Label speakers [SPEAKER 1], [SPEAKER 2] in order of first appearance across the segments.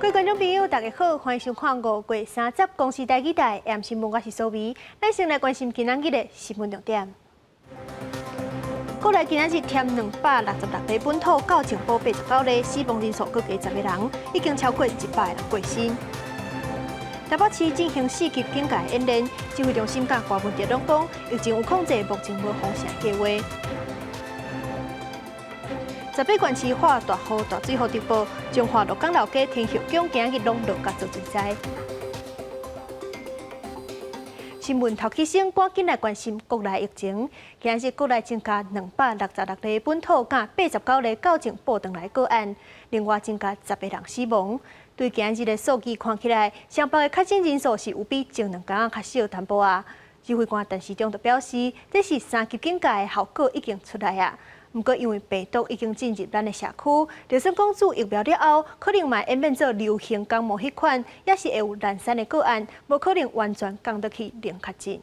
[SPEAKER 1] 位觀眾朋友，大家好，歡迎收看5月30公視台語台 AM 新聞，我是蘇眉。咱先來關心今仔日的新聞重點。國內今仔日添266例本土確診補89例，死亡人數閣加10個人，已經超過100個人過身。台北市進行四級警戒演練，指揮中心佮柯文哲攏講，疫情有控制，目前無封城計劃。18縣市發大雨大水予直報，彰化鹿港老街天后宮今日攏落甲做水災。新聞頭起先，趕緊來關心國內疫情。今日國內增加266例本土佮89例確診報轉來個案，另外增加10個人死亡。對今日的數據看起來，雙北的確診人數是有比前兩工較少淡薄仔。指揮官陳時中就表示，這是三級警戒的效果已經出來啊。毋過因為病毒已經進入咱的社區，就算講注疫苗了後，可能嘛演變做流行感冒彼款，也是會有零散的個案，無可能完全降落去零確診。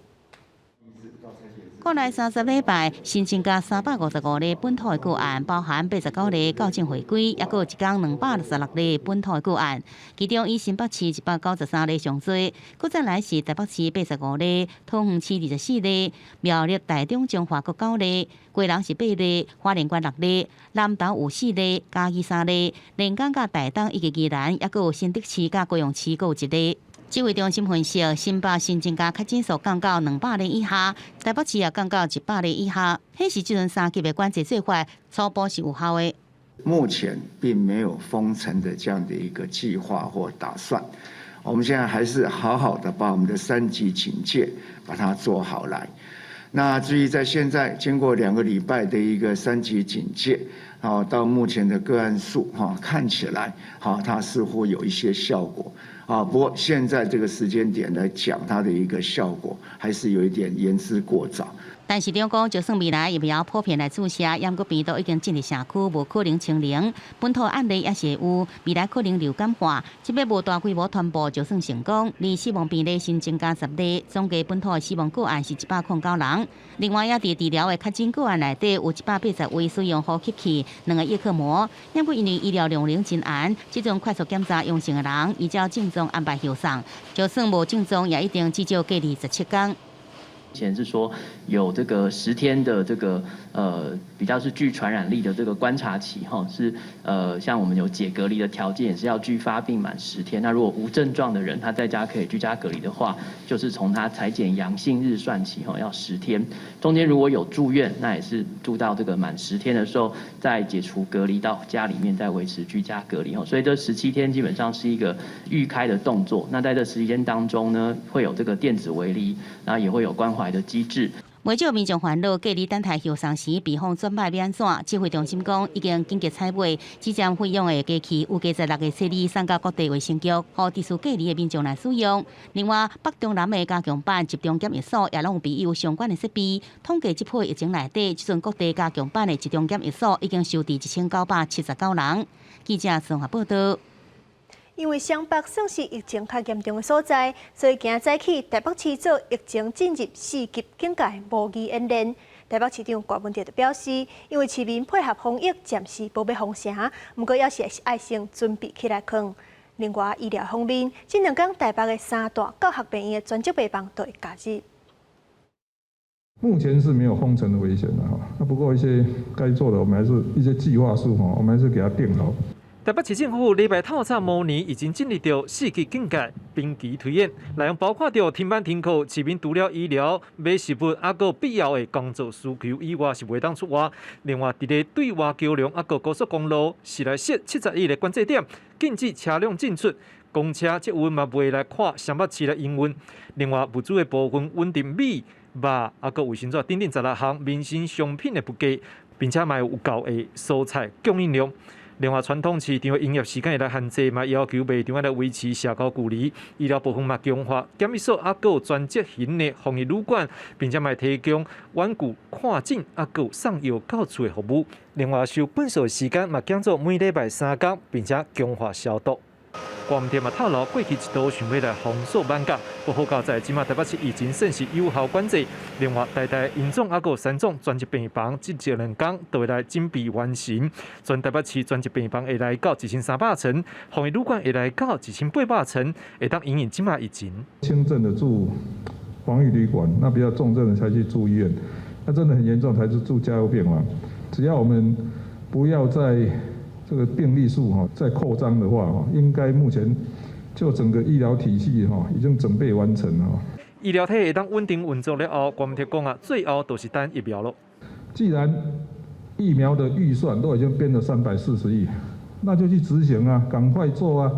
[SPEAKER 2] 國內30禮拜新增加355例本土的個案，包含89例確診回歸，抑閣有一工266例本土的個案。其中以新北市193例上濟，閣再來是台北市85例，桃園市24例，苗栗、台中、彰化各9例，基隆是8例，花蓮縣6例，南投有4例，嘉義3例，連江佮台東以及宜蘭，抑閣有新竹市佮高雄市各有1例。指揮中心分析，新北新增加確診數降到200例以下，台北市也降到100例以下，顯示這陣三級的管制做法初步是有效的。
[SPEAKER 3] 目前並沒有封城的這樣的一個計劃或打算，我們現在還是好好的把我們的三級警戒把它做好來。那至於在現在經過2個禮拜的一個三級警戒，到目前的個案數看起來，它似乎有一些效果。不過現在這個時間點來講，它的一個效果還是有一點言之過早。
[SPEAKER 2] 陳時中講，就算未來疫苗普遍來注射，毋過病毒已經進入社區，無可能清零。本土案例也是有，未來可能流感化，這擺無大規模傳播就算成功。而死亡病例新增加10例，總計本土死亡個案是109人。另外，也佇治療的確診個案內底，有180位使用呼吸器、兩個葉克膜。毋過因為醫療量能真絚，這種快速檢查陽性的人，依照症狀安排予送，就算無症狀，也一定至少隔離17天。
[SPEAKER 4] 前是說有這個10天的這個比較是具傳染力的這個觀察期哈，是像我們有解隔離的條件，也是要距發病滿十天。那如果無症狀的人，他在家可以居家隔離的話，就是從他採檢陽性日算起哈，要十天。中間如果有住院，那也是住到這個滿十天的時候再解除隔離，到家裡面再維持居家隔離哈。所以這17天基本上是一個預開的動作。那在這17天當中呢，會有這個電子圍離，然後也會有關懷的機制。
[SPEAKER 2] 袂少民眾煩惱隔離等待予送時，病房轉擺欲按怎？指揮中心講，已經緊急採買，這項費用的機器有加16個設備送到各地衛生局，予佇厝隔離的民眾來使用。另外，北中南的加強版集中檢疫所也攏有備有相關的設備。統計這波疫情內底，這陣各地加強版的集中檢疫所已經收治1979人。記者綜合報道。
[SPEAKER 1] 因為雙北算是疫情較嚴重的所在，所以今仔早起台北市做疫情進入四級警戒模擬演練。台北市長柯文哲就表示，因為市民配合防疫，暫時無欲封城，毋過也是愛先準備起來囥。另外，醫療方面，這兩工台北的三大教學病院的專責病房都會加熱。
[SPEAKER 5] 目前是沒有封城的危險的哈，那不過一些該做的，我們還是一些計劃數哈，我們還是給它定好。
[SPEAKER 6] 台北市政府禮拜透早模擬已經進入到四級警戒兵棋推演，內容包括著停班停課、市民除了醫療、買食物，抑閣必要的工作需求以外是袂當出外。另外，佇咧對外橋梁抑閣高速公路是來設71個管制點，禁止車輛進出。公車捷運嘛袂來跨雙北市來營運。另外，物資的部分穩定米、肉，抑閣衛生紙等等16項民生商品的補給，並且嘛有夠的蔬菜供應量。另外，傳統市場的營業時間會來限制，嘛要求賣場來維持社交距離。醫療部分嘛強化檢疫所，抑閣有專職型的防疫旅館，並且嘛提供遠距看診，抑閣有送藥到厝的服務。另外，收糞掃時間嘛減做每禮拜3工，並且強化消毒。郭文天嘛透露，過去一度想欲來封鎖艋舺，不過好佳哉，這馬台北市已經算是有效管制。另外，台大榮總抑閣有三總專責病房，這一兩工都會來準備完成。全台北市專責病房會來到1300床，防疫旅館會來到1800床，會當因應這馬疫情。
[SPEAKER 5] 輕症的住防疫旅館，那比較重症的才去住醫院，那真的很嚴重才是住加護病房。只要我們不要再這個病例數哈再擴張的話，哈，應該目前就整個醫療體系哈已經準備完成了。
[SPEAKER 6] 醫療體系會當穩定運作了後，郭文天講啊，最後就是等疫苗咯。
[SPEAKER 5] 既然疫苗的預算都已經編了340億，那就去執行啊，趕快做啊。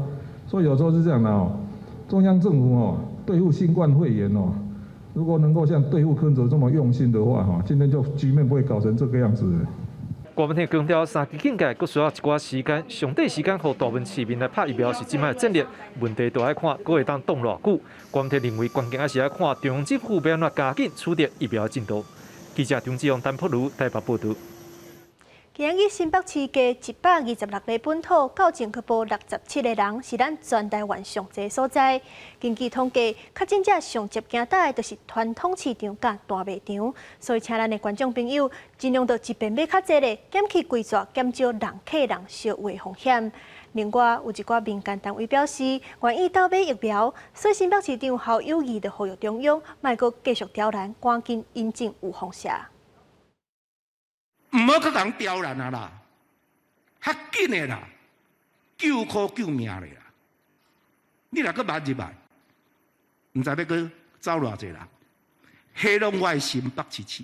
[SPEAKER 5] 所以有時候是這樣的哦，中央政府哦對付新冠肺炎哦，如果能夠像對付柯文哲這麼用心的話，哈，今天就局面不會搞成這個樣子。
[SPEAKER 6] 郭文天強調，三級警戒閣需要一寡時間，上短時間予大部分市民來拍疫苗是這擺的戰略。問題就愛看閣會當擋偌久。郭文天認為關鍵還是愛看中央政府欲按怎加緊取得疫苗進度。記者張志勇、陳柏如台北報導。
[SPEAKER 1] 今日新北市加126例本土，到前去報67個人，是咱全台灣上濟所在。根據統計，確診者上接近的，就是傳統市場佮大賣場。所以，請咱的觀眾朋友盡量就一邊買較濟咧，減去規逝，減少人客人相會風險。另外，有一寡民間單位表示，願意鬥買疫苗，所以新北市長侯友宜就呼籲中央，莫閣繼續刁難，趕緊引進預防射。
[SPEAKER 7] 毋好閣共刁難啊啦，較緊的啦，救苦救命的啦！你若閣慢入來，毋知欲閣走偌濟人，彼攏我的新北市市。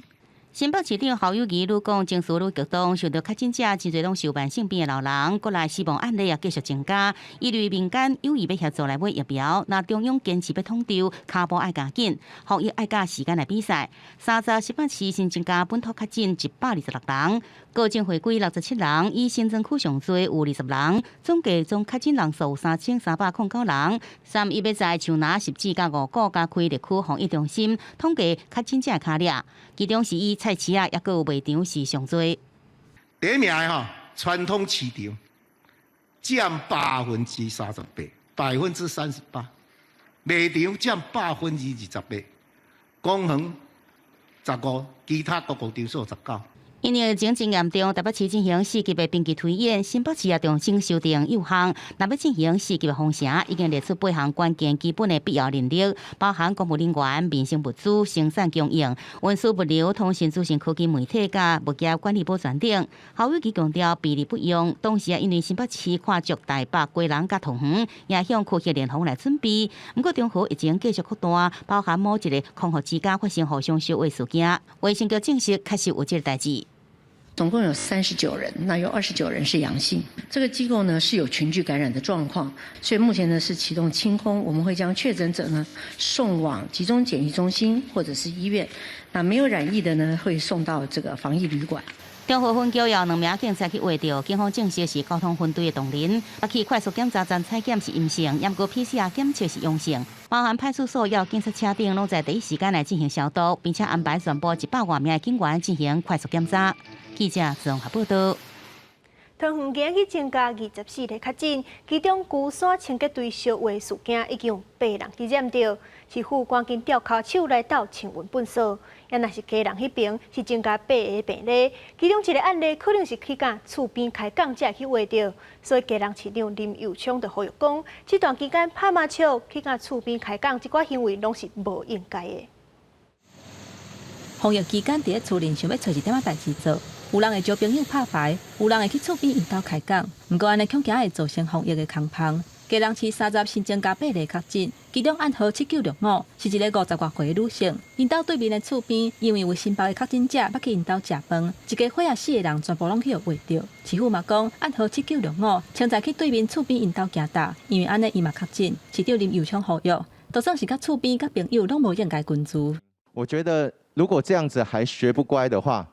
[SPEAKER 2] 新北市長侯友宜愈講情緒愈激動，受到確診者真濟攏是有慢性病的老人，國內死亡案例也繼續增加。伊認為民間有意欲協助來買疫苗，若中央堅持欲統籌，跤步愛加緊，防疫愛佮時間來比賽。30新北市新增加本土確診126人，個證回歸67人，以新莊區上濟有20人，總計總確診人數3309人。三一欲在樹林、汐止佮五股加開特區防疫中心，統計確診者跤跡，其中是以菜市仔，抑閣有賣場是上濟。
[SPEAKER 7] 第一名的吼，傳統市場佔38%，38%，賣場佔28%，公園15，其他公共場所19。
[SPEAKER 2] 因為疫情真嚴重，台北市進行四級的兵棋推演，新北市也重新修訂幼項，若欲進行四級的封城，已經列出八項關鍵基本的必要能力，包含公務人員、民生物資、生產供應、運輸物流、通訊資訊科技媒體佮物業管理保全等。侯友宜強調備而不用，同時也因為新北市跨足台北、基隆佮桃園，也向區域聯防來準備。毋過中和疫情繼續擴大，包含某一个空服之家發生互相相話事件，衛生局證實確實有這個代誌。
[SPEAKER 8] 總共有39人，那有29人是陽性。這個機構呢是有群聚感染的狀況，所以目前呢是啟動清空，我們會將確診者呢送往集中檢疫中心或者是醫院。那沒有染疫的呢，會送到這個防疫旅館。
[SPEAKER 2] 中和分局有兩名警察去挖著，警方證實是交通分隊的同仁，去快速檢查站採檢是陰性，毋過 PCR 檢測是陽性。包含派出所佮警察車頂，攏在第一時間來進行消毒，並且安排全部100外名的警員進行快速檢查。記者綜合報道。
[SPEAKER 1] 桃園今日增加24例確診，其中龜山清潔隊相會事件已經有八人去染著，市府趕緊吊跤手來鬥清運糞埽。也若是基隆彼爿是增加八个病例，其中一个案例可能是去佮厝邊開講才會去挖著，所以基隆市長林右昌就呼籲講，這段期間拍麻將去佮厝邊開講，這寡行為攏是無應該的。
[SPEAKER 9] 防疫期間，佇咧厝裡想欲揣一點仔代誌做，有人會招朋友拍牌，有人會去厝邊𪜶兜開講。毋過按呢恐驚會造成防疫的空縫。基隆市30新增加八例確診，其中案號7965是一个50外歲的女性，𪜶兜對面的厝邊因為有新北的確診者捌去𪜶兜食飯，一家伙仔四个人全部攏去予挖著。市府嘛講，案號7965清早去對面厝邊𪜶兜行搭，因為按呢伊嘛確診。市長林右昌呼籲，就算是佮厝邊佮朋友，攏無應該群聚。
[SPEAKER 10] 我覺得如果這樣子還學不乖的話，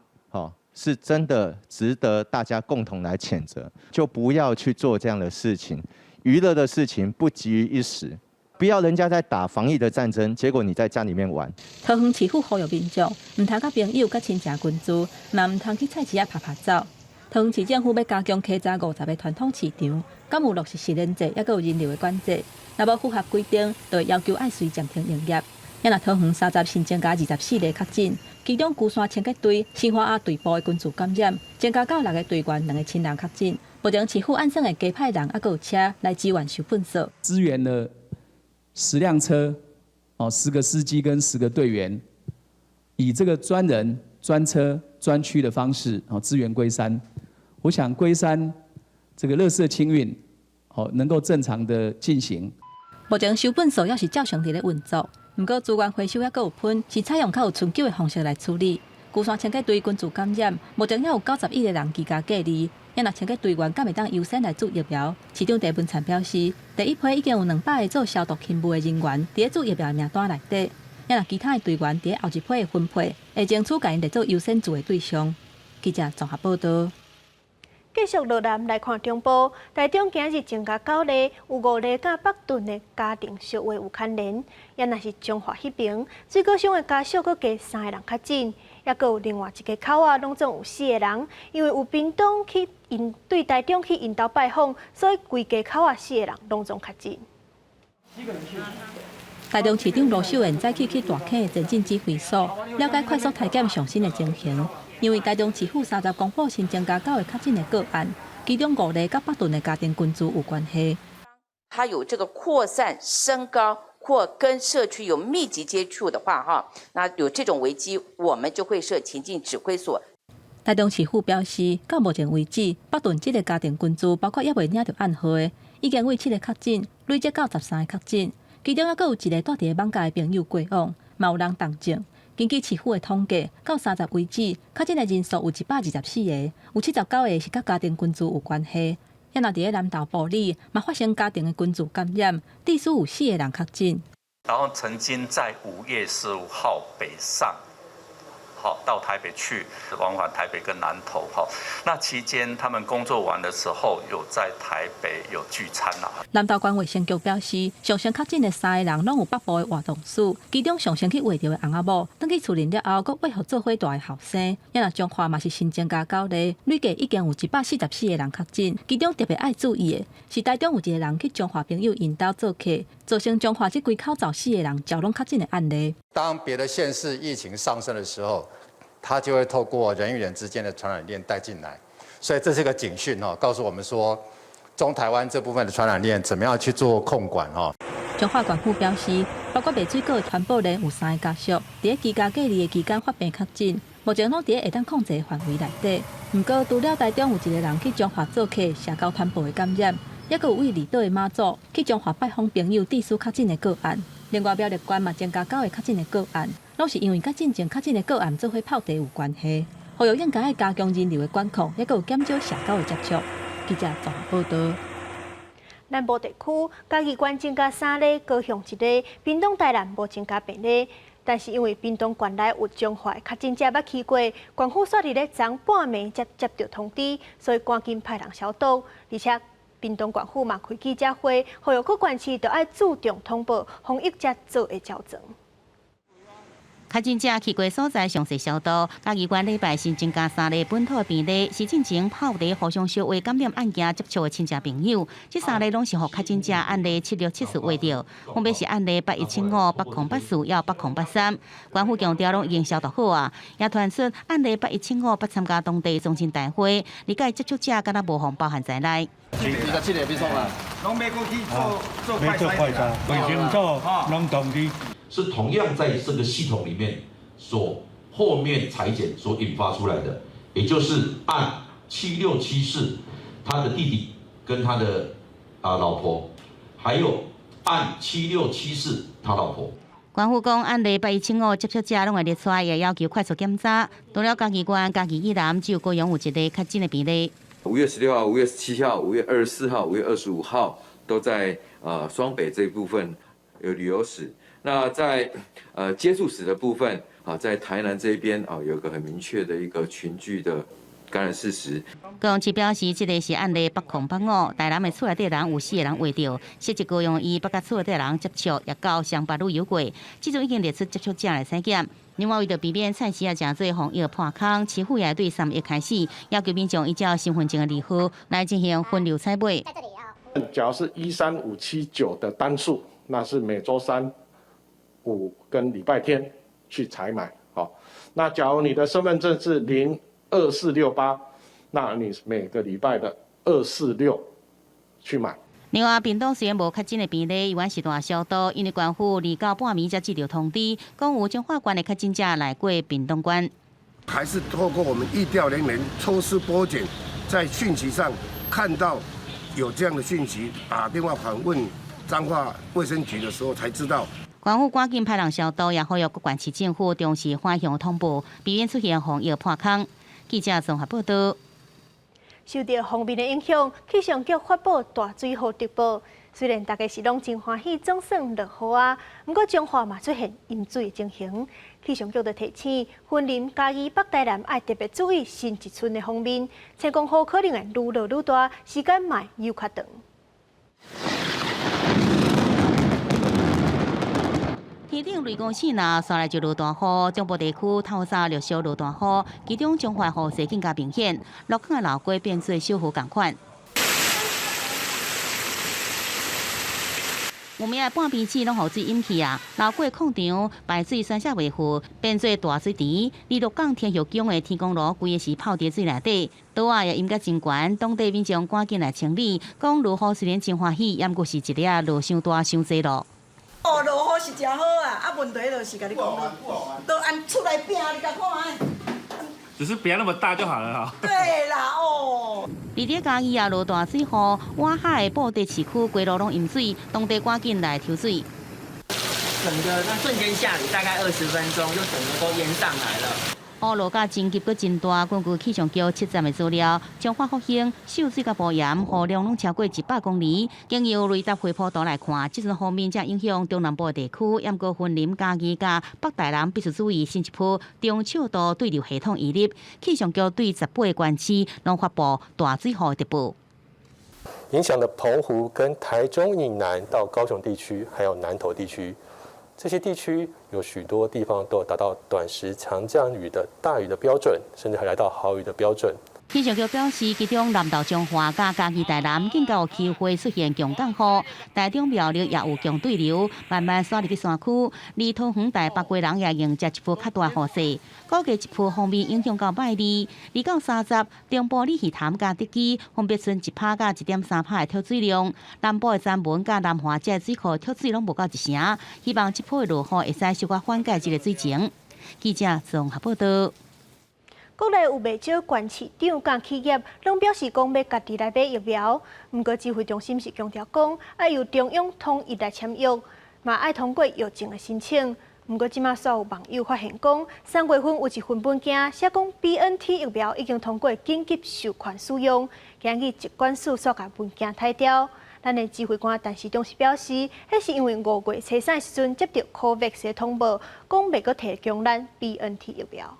[SPEAKER 10] 是真的值得大家共同來譴責，就不要去做這樣的事情。娛樂的事情不急於一時，不要人家在打防疫的戰爭，結果你在家裡面玩。
[SPEAKER 9] 桃園市府呼籲民眾，毋通佮朋友佮親戚群聚，嘛毋通去菜市仔趴趴走。桃園市政府欲加強稽查50个傳統市場，敢有落實實聯制，抑閣有人流的管制。若無符合規定，就會要求愛隨暫停營業。抑若桃園三十新增加24例確診，其中龜山清潔隊、新華亞隊部的群聚感染，增加到六个隊員、兩个親人確診。目前市府按算會加派人，抑閣有車來支援收糞所。
[SPEAKER 11] 支援了10輛車，哦，10個司機跟10個隊員，以這個專人、專車、專區的方式，哦，支援龜山。我想龜山這個垃圾清運，哦，能夠正常的進行。
[SPEAKER 9] 目前收糞所猶是照常佇咧運作，毋過資源回收抑閣有噴，是採用較有春秋的方式來處理。龜山清潔隊群聚感染，目前猶有91個人居家隔離。抑若清潔隊員敢會當優先來注疫苗？市長鄭文燦表示，第一批已經有200個做消毒勤務的人員佇咧注疫苗的名單內底。抑若其他的隊員佇咧後一批的分配，會爭取共𪜶列做優先注的對象。記者綜合報導。
[SPEAKER 1] 繼續落南來看中部，台中今日增加九例，有五例佮北屯的家庭相話有牽連。抑若是彰化彼爿，水果商的家屬閣加三个人確診，抑閣有另外一个口仔，攏總有四个人，因為有屏東去𪜶對台中去𪜶兜拜訪，所以規家口仔四个人攏總確診。
[SPEAKER 9] 台中市長盧秀燕早起去大坑的前進指揮所，了解快速篩檢上新的情形。因為台中市府三十公布新增加九个確診的個案，其中五例佮北屯的家庭群聚有關係。
[SPEAKER 12] 它有這個擴散升高或跟社區有密集接觸的話，哈，那有這種危機，我們就會設情境指揮所。
[SPEAKER 9] 台中市府表示，到目前為止，北屯這个家庭群聚包括猶未領著案號的，已經為七个確診，累積到13个確診，其中猶閣有一个蹛佇咧艋舺的朋友過往，嘛有人重症。根據市府的統計，到三十為止，確診的人數有124個，有79個是佮家庭群聚有關係。抑若佇咧南投埔里，嘛發生家庭的群聚感染，至少有四个人確診。
[SPEAKER 13] 然後曾經在5月15號北上，好到台北去往返台北跟南投，哈，那期間他們工作完的時候，有在台北有聚餐啦。
[SPEAKER 9] 南投縣衛生局表示，上新確診的三个人攏有北部的活動史，其中上新去畫著的翁仔某，轉去厝裡了後，閣約予做伙蹛的後生。抑若彰化嘛是新增加九例，累計已經有144個人確診，其中特別愛注意的是，台中有一个人去彰化朋友𪜶兜做客，造成彰化這規口罩四个人全攏確診的案例。
[SPEAKER 14] 當別的縣市疫情上升的時候，他就會透過人與人之間的傳染鏈帶進來，所以這是個警訊哦，告訴我們說，中台灣這部分的傳染鏈怎麼樣去做控管哦。
[SPEAKER 9] 彰化縣府表示，包括賣水果的傳播鏈有三个家屬，佇咧居家隔離的期間發病確診，目前攏佇咧會當控制的範圍內底。毋過，除了台中有一个人去彰化做客，社交傳播的感染，抑閣有位離島的媽祖去彰化拜訪朋友，致使確診的個案。另外，苗栗縣嘛增加九个確診的個案，攏是因為佮進前確診的個案做伙泡茶有關係。呼籲應該愛加強人流的管控，抑閣有減少社交的接觸。記者綜合報導。
[SPEAKER 1] 南部地區嘉義縣增加三例，高雄一例，屏東台南無增加病例。但是因為屏東縣內有彰化確診者捌去過，縣府煞佇咧昨半暝才接著通知，所以趕緊派人消毒，而且屏東縣府嘛開記者會，呼籲各縣市都愛主動通報，防疫才做會周全。
[SPEAKER 2] 確診者去過所在詳細消毒。嘉義縣禮拜新增加三例本土病例，是進前泡茶互相相話感染案件接觸的親戚朋友。這三例攏是予確診者案例7674畫著，分別是案例8175、8084抑8083。縣府強調攏已經消毒好啊，也傳出案例8175捌參加當地宗親大會，而佮接觸者敢若無予包含在內。
[SPEAKER 15] 27個比數啊，攏欲閣去做做快篩，
[SPEAKER 16] 衛生署攏同意。
[SPEAKER 17] 是同樣在這個系統裡面所後面採檢所引發出來的，也就是案7674，他的弟弟跟他的老婆，還有案7674他老婆。
[SPEAKER 2] 縣府講，案例8175接觸者攏會列出來，也要求快速檢查。除了嘉義縣、嘉義以南，只有高雄有一例確診的病例。
[SPEAKER 18] 5月16號、5月17號、5月24號、5月25號都在雙北這部分有旅遊史。那在接觸史的部分啊，在台南這邊啊，有個很明確的一個群聚的感染事實。
[SPEAKER 2] 高雄市表示，這个是案例北控北五，台南的厝內底人有四個人患著，涉及高雄醫北佮厝內底人接觸，也到雙北旅遊過，這陣已經列出接觸者來採檢。另外，為著避免菜市仔誠濟防疫破空，市府也對3月開始要求民眾依照身份證的字號來進行分流採買。
[SPEAKER 19] 假如是13579的單數，那是每週三、五跟禮拜天去採買。好，那假如你的身份證是02468，那你每個禮拜的二四六去買。
[SPEAKER 2] 另外，屏東雖然無確診的病例，猶原是大消毒，因為縣府二到半暝才接著通知，講有彰化縣的確診者來過屏東縣。
[SPEAKER 20] 還是透過我們疫調人員抽絲剝繭，在訊息上看到有這樣的訊息，打電話訪問彰化衛生局的時候，才知道。
[SPEAKER 2] 縣府趕緊派人消毒，也呼籲各縣市政府重視反向通報，避免出現防疫破空。記者綜合報道。
[SPEAKER 1] 受著鋒面的影響，氣象局發布大水雨特報。雖然大家是攏真歡喜，總算落雨啊，毋過彰化嘛出現淹水的情形。氣象局就提醒，雲林、嘉義、北台南愛特別注意新一春的鋒面，天公雨可能會愈落愈大，時間嘛會較長。
[SPEAKER 2] 天頂雷公線啊，紲來就落大雨，中部地區透早陸續落大雨，其中彰化雨勢更加明顯，鹿港的老街變做小河仝款。有名的半邊子攏予水淹去啊！流過礦場排水宣泄袂赴，變做大水池。而鹿港天后宮的天公爐規个是泡佇水內底，桌仔也淹甲真懸，當地民眾趕緊來清理。講落雨雖然真歡喜，毋過是一日落傷大傷濟咯。
[SPEAKER 21] 哦，落雨是誠好啊！啊，問題就是共你講，都按出來拼，你共看。
[SPEAKER 22] 只是不要那麼大就好了哈。
[SPEAKER 21] 對啦，哦。
[SPEAKER 2] 而佇嘉義也落大水雨，外海的布袋市區規路攏淹水，當地趕緊來抽水。
[SPEAKER 23] 整個那瞬間下雨，大概20分鐘就整個都淹上來了。
[SPEAKER 2] 雨落甲真急閣真大，根據氣象局七站的資料，彰化復興、秀水佮埔鹽雨量攏超過100公里。經由雷達回波圖來看，這陣鋒面正影響中南部的地區，毋過雲林、嘉義佮北台南必須注意新一波中尺度對流系統移入。氣象局對18個縣市攏發布大水雨特報。
[SPEAKER 24] 影響的澎湖跟台中以南到高雄地區，還有南投地區。這些地區有許多地方都有達到短時強降雨的大雨的標準，甚至還來到豪雨的標準。
[SPEAKER 2] 氣象局表示，其中南投彰化佮嘉義台南更較有機會出現強降雨，台中苗栗也有強對流，慢慢徙入去山區。而桃園台北基隆也迎接一波較大雨勢，估計這波鋒面影響到拜二、二到三十，中部鯉魚潭佮竹崎分別賰1拍佮1.3拍的蓄水量，南部的三文佮南華這水庫蓄水攏無夠一成，希望這波的落雨會使小可緩解這个水情。記者綜合報道。
[SPEAKER 1] 國內有袂少縣市長佮企業，攏表示講欲家己來買疫苗。毋過指揮中心是強調講，愛由中央統一來簽約，嘛愛通過藥證的申請。毋過這馬煞有網友發現講，3月份有一份文件寫講 BNT 疫苗已經通過緊急授權使用，今日疾管署煞共文件刣掉。咱的指揮官陳時中是表示，彼是因為5月初3的時陣接著 COVAX 的通報，講袂閣提供咱 BNT 疫苗。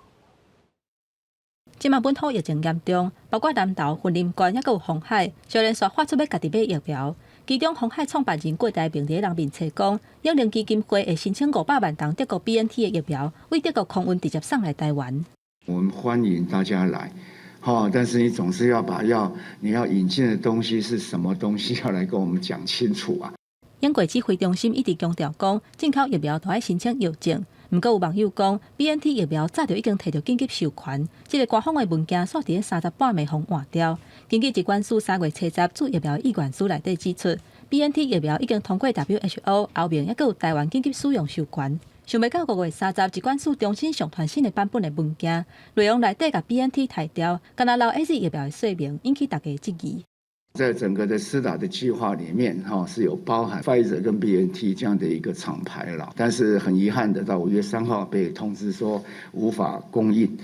[SPEAKER 9] 這馬本土疫情嚴重，包括南投、雲林縣，猶閣有鴻海，相連紲發出欲家己買疫苗。其中，鴻海創辦人郭台銘佇咧人面冊講，永齡基金會會申請500萬筒德國 BNT 的疫苗，為德國空運直接送來台灣。
[SPEAKER 3] 我們歡迎大家來，哈！但是你總是要把要你要引進的東西是什麼東西，要來跟我們講清楚啊。
[SPEAKER 9] 英國指揮中心一直強調講，進口疫苗都愛申請藥證。毋過有網友講，BNT 疫苗早就已經提著緊急授權，這个官方的文件煞佇咧三十半暝予換掉。根據疾管署3月初十注疫苗意願書內底指出，BNT 疫苗已經通過 WHO、歐盟，猶閣有台灣緊急使用授權。想袂到5月30，疾管署重新上傳新的版本的文件，內容內底共 BNT 刣掉，敢若留 AZ 疫苗的說明，引起大家質疑。
[SPEAKER 3] 在整個的施打的計劃裡面，哈是有包含 Pfizer 跟 BNT 這樣的一個廠牌了，但是很遺憾的，到5月3號被通知說無法供應，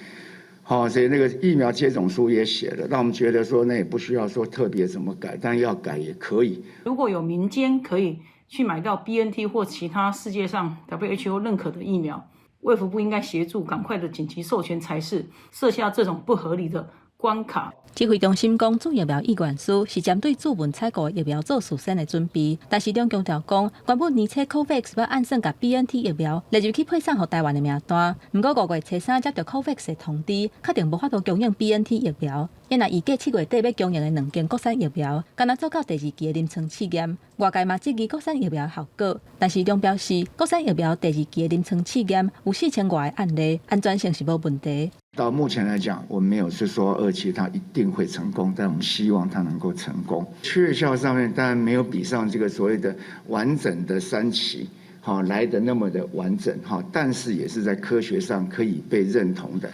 [SPEAKER 3] 好，所以那個疫苗接種書也寫了，讓我們覺得說那也不需要說特別怎麼改，但要改也可以。
[SPEAKER 25] 如果有民間可以去買到 BNT 或其他世界上 WHO 認可的疫苗，衛福部應該協助趕快的緊急授權才是，設下這種不合理的關卡。
[SPEAKER 9] 指揮中心講，注疫苗意願書是針對自願採購疫苗做事先的準備，但是中強調講，原本年初 COVAX 欲按算共 BNT 疫苗列入去配送予台灣的名單，毋過5月初3接著 COVAX 的通知，確定無法度供應 BNT 疫苗。伊若預計7月底欲供應的兩劑國產疫苗，干焦做到第二期的臨床試驗。外界嘛質疑國產疫苗效果，但是中表示，國產疫苗第二期的臨床試驗有4000外個案例，安全性是無問題。
[SPEAKER 3] 到目前來講，我們沒有是說二期它一定會成功，但我們希望它能夠成功。確效上面當然沒有比上這個所謂的完整的三期，好來得那麼的完整，哈，但是也是在科學上可以被認同的。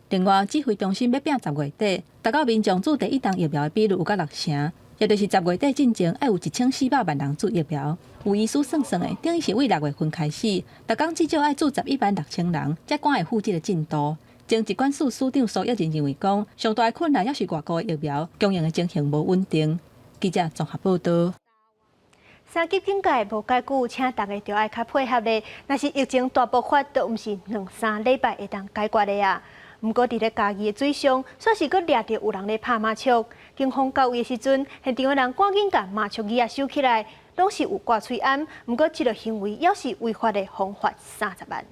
[SPEAKER 9] 另外，指揮中心欲拼10月底，達到民眾注第一針疫苗的比率有到6成，也就是10月底進前愛有1400萬人注疫苗。有醫師算算的，等於是對6月份開始，逐工至少愛注11萬6千人，才趕會赴這個進度。前疾管署署長蘇益仁認為講，上大的困難猶是外國的疫苗供應的情形無穩定。記者綜合報導。
[SPEAKER 1] 三級警戒無解久，請大家著愛較配合咧。若是疫情大爆發，都毋是兩三禮拜會當解決的啊。毋過佇咧嘉義的水上，煞是閣掠著有人咧拍麻將。警方到位的時陣，現場的人趕緊共麻將椅仔收起來，攏是有掛喙罨。毋過這個行為猶是違法的，予罰30萬。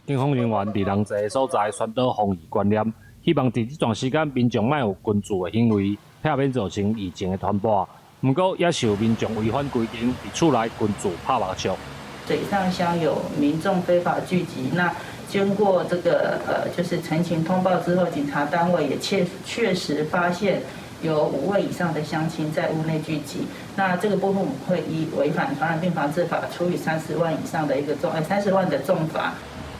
[SPEAKER 4] 警方人員佇人濟的所在宣導防疫觀念，希望佇這段時間民眾莫有群聚的行為，避免造成疫情的傳播。毋過，也是有民眾違反規定，佇厝內群聚拍麻將。
[SPEAKER 25] 水上鄉有民眾非法聚集，那經過這個就是陳情通報之後，警察單位也確確實發現有5位以上的鄉親在屋內聚集，那這個部分我們會依違反傳染病防治法，處以30萬以上的一個重30萬的重罰。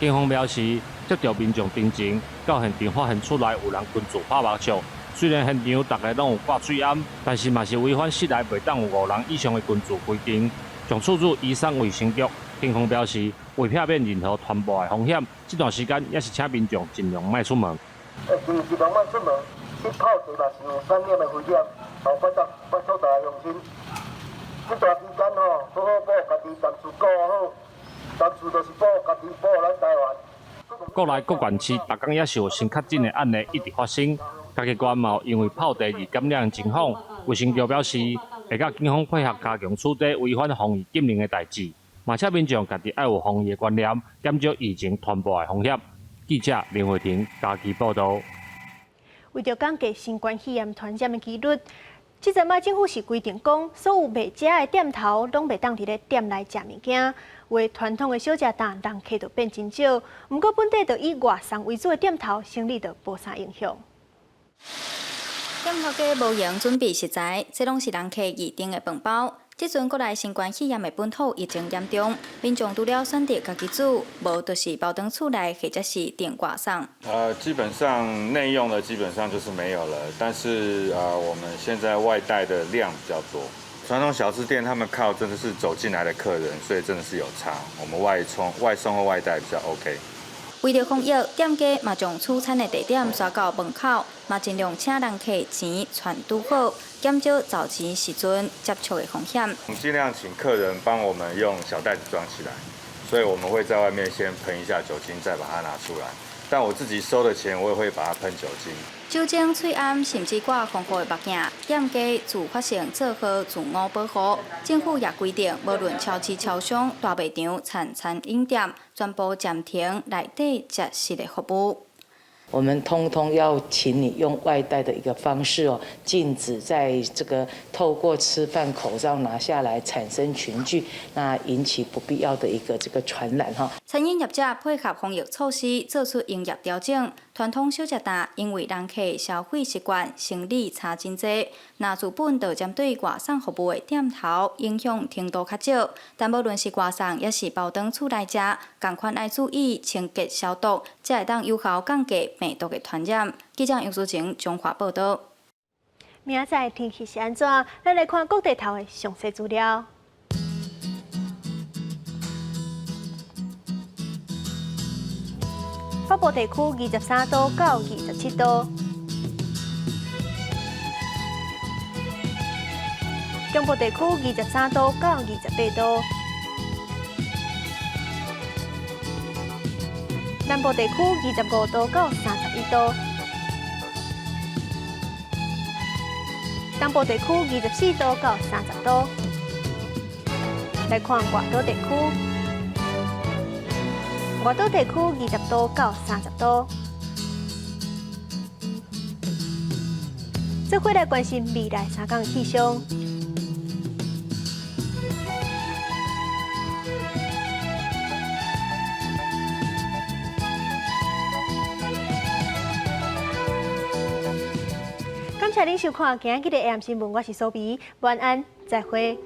[SPEAKER 4] 警方表示，接著民眾陳情，到現場發現厝內有人群聚拍麻將，雖然現場逐家攏有掛喙罨，但是嘛是違反室內袂當有5人以上的群聚規定。將處置移送衛生局。警方表示，為避免任何傳播的風險，這段時間也是請民眾盡量莫出門。
[SPEAKER 5] 盡量莫出門，去泡茶嘛是有感染的危險，哦，拜託拜託大家鄉親。這段時間吼，好好保護家己，暫時顧好，暫時就是保護家己，保護咱台灣。
[SPEAKER 4] 國內各縣市，逐工也是有新確診的案例一直發生，家己縣嘛有因為泡茶而感染的情況。衛生局表示，會佮警方配合加強處理違反防疫禁令的代誌，嘛請民眾家己愛有防疫的觀念，減少疫情傳播的風險。記者林慧婷嘉義報導。
[SPEAKER 1] 為著降低新冠肺炎傳染的幾率，這陣仔政府是規定講，所有賣食的店頭攏袂當佇咧店內食物件。有的傳統的小食檔人客就變真少，毋過本地就以外送為主的店頭，生意就無啥影響。
[SPEAKER 6] 店頭家無閒準備食材，這攏是人客預訂的飯包。這陣國內新冠肺炎的本土疫情嚴重，民眾除了選擇家己煮，無就是包轉厝內或者是訂外送。
[SPEAKER 7] 基本上內用的基本上就是沒有了，但是我們現在外帶的量比較多。傳統小吃店他們靠真的是走進來的客人，所以真的是有差。我們外送或外帶比較 OK。
[SPEAKER 6] 為著防疫，店家嘛將取餐的地點徙到門口，嘛盡量請人客錢傳拄好，減少找錢時陣接觸的風險。
[SPEAKER 7] 我們盡量請客人幫我們用小袋子裝起來，所以我們會在外面先噴一下酒精，再把它拿出來。但我自己收的錢，我也會把它噴酒精。
[SPEAKER 6] 酒精、喙罨，甚至掛防護的目鏡，店家自發性做好自我保護。政府也規定，無論超市、超商、大賣場、餐飲店，全部暫停內底食食的服務。
[SPEAKER 8] 我們通通要請你用外帶的一個方式哦，禁止在這個透過吃飯口罩拿下來產生群聚，那引起不必要的一個這個傳染哈。
[SPEAKER 6] 餐飲業者配合防疫措施，做出營業調整。傳統小食檔因為人客消費習慣、生理差真濟，若自本就針對外送服務的店頭影響程度較少。但無論是外送，抑是包轉厝內食，仝款愛注意清潔消毒，才會當有效降低病毒的傳染。記者楊淑晴彰化報導。
[SPEAKER 1] 明仔載天氣是按怎？咱來看各地頭的詳細資料。北部地區23度到27度，中部地區23度到28度，南部地區25度到31度，東部地區24度到30度。來看外島地區，外島地區20度到30度。做伙來關心未來三工氣象。感謝您收看今仔日的 AM 新聞，我是蘇比，晚安，再會。